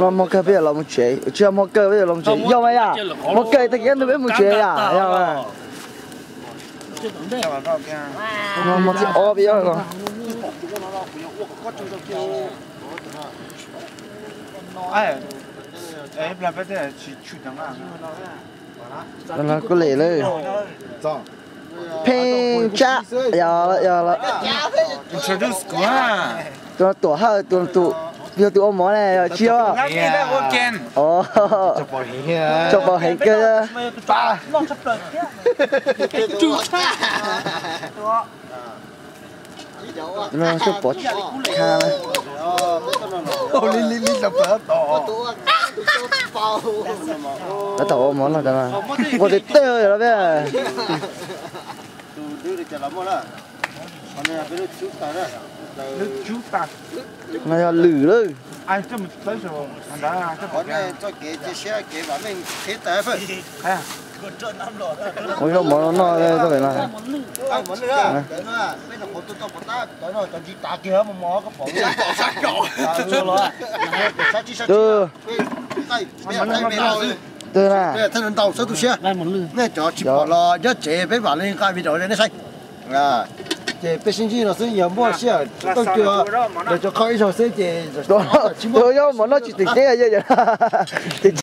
No muag kawg peb yuav los mus tsev, tsis yog muag kawg peb yuav los mus tsev, yog mas yom? Muag kawg tag kis ntug peb mus tsev yom, yog mas. No muag thib ob peb yuav los. Kuj lem lawm. Pheej tsab, yog lawm, yog lawm. Tus no Tuam Hawj, tus, yog tus ua mov ne, yog tsis yog? Tso pom heev kawg. Tus no tso pom kha na. Tab tom ua mov no, ua tes teb los peb. No yog lwm lawm. Ua ib lub mov no noj txoj kev no. Twg na? Nej cov tsis pom los nyob tsev peb mam li nqa video rau nej saib. Ces peb sib ntsib no xwb, yog muaj sij hawm tuaj cua, nrog cov qhov ib zaug xwb ces tsis muaj, nyob mov noj tsis tseem ceeb.